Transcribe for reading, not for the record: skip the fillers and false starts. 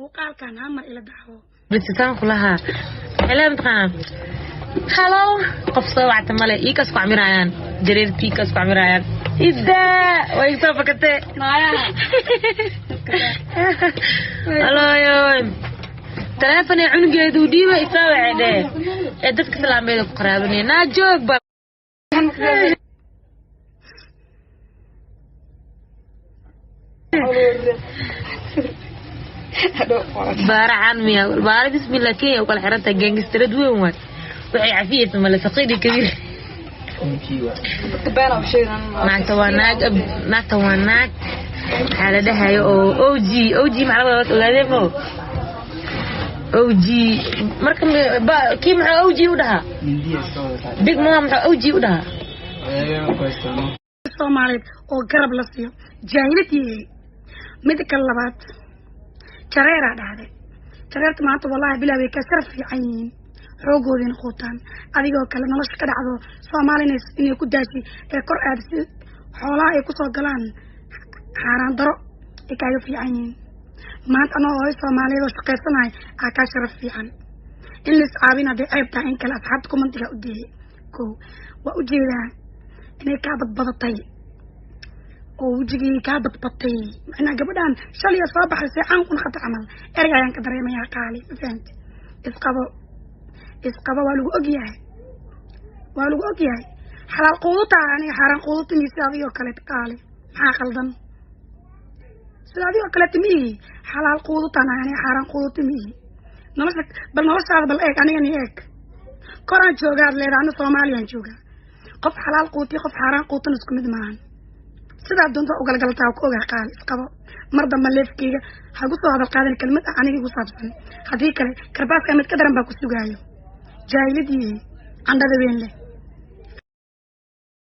Muuqaalkan hamar ila daawo. Bisitaan kulahaa helaa mataqaanaa. Halo, qof soo wacta male, iikaas ku camirayaan jareerti, iikaas ku camirayaan idaa way soo fakatee. Haloyo, taleefon ee cunugeedu dhiiba isaa wacay dhee ee dadka islaameeda ku qaraabanaya naa joog ba. Baara miya baara, bismillah, Kenya u kala xiran tahay, gaangistarad weyn waay, waxay cafiyeysa male, saqiir iyo kabiir. Naagta waa naag, naagta waa naag, maxaa la dhahayo oo og og maxaa laga wadaa? Ogaadee mo og marka kii maxaa og u dhahaa? Big mama maxaa og u dhahaa? Soomaaliyeed oo garab la siiyo jaahilad yahay. Mida kale labaad, jareeraa dhahday. Jareerta maanta wallahi bilaa way ka sharaf fiican yihiin, xoogoodiina quutaan. Adigoo kale nolosha ka dhacdo Soomaali inay ku daashay ee kor aad si xoolaha ay kusoo galaan xaaraan daro ay kaaga fiican yihiin. Maanta anoo hooyo Soomaaliyeed oo shaqaysanahay aa kaa sharaf fiican. In la iscaabin hadday ceeb tahay in kale, asxaabta commentiga u diiyay. Ko waa ujeedaa inay kaa badbadatay oo wejigii kaa badbatay, macnaa gabadhan shalaya soo baxday see caan ku noqota camal. Erey ayaan ka dareemayaa, qaali, ma fahamti? Isqabo, isqabo, waa lagu ogyahay, waa lagu ogyahay. Xalaal quudutaa, aniga xaaraan quuduta mihi sida adigoo kaleet. Qaali, maxaa qaldan? Sida adigoo kaleeta miihi, xalaal quudutaan aniga, xaaraan quuduta miihi. Nolosha bal, noloshaada bal eeg, anigani eeg. Koraan joogaad leedahay, ana Soomaaliyaan joogaa. Qof xalaal quutiyo qof xaaraan quutana isku mid maahan. Sidaa doonta ugalgaltaa ku ogaa. Qaali, isqabo. Mar damba leefkeyga hagu soo hadal qaadan kelmad ah aniga igu saabsan, haddii kale karbaaska mid ka daran baa ku sugaayo. Jaahiladii candhada weyn leh.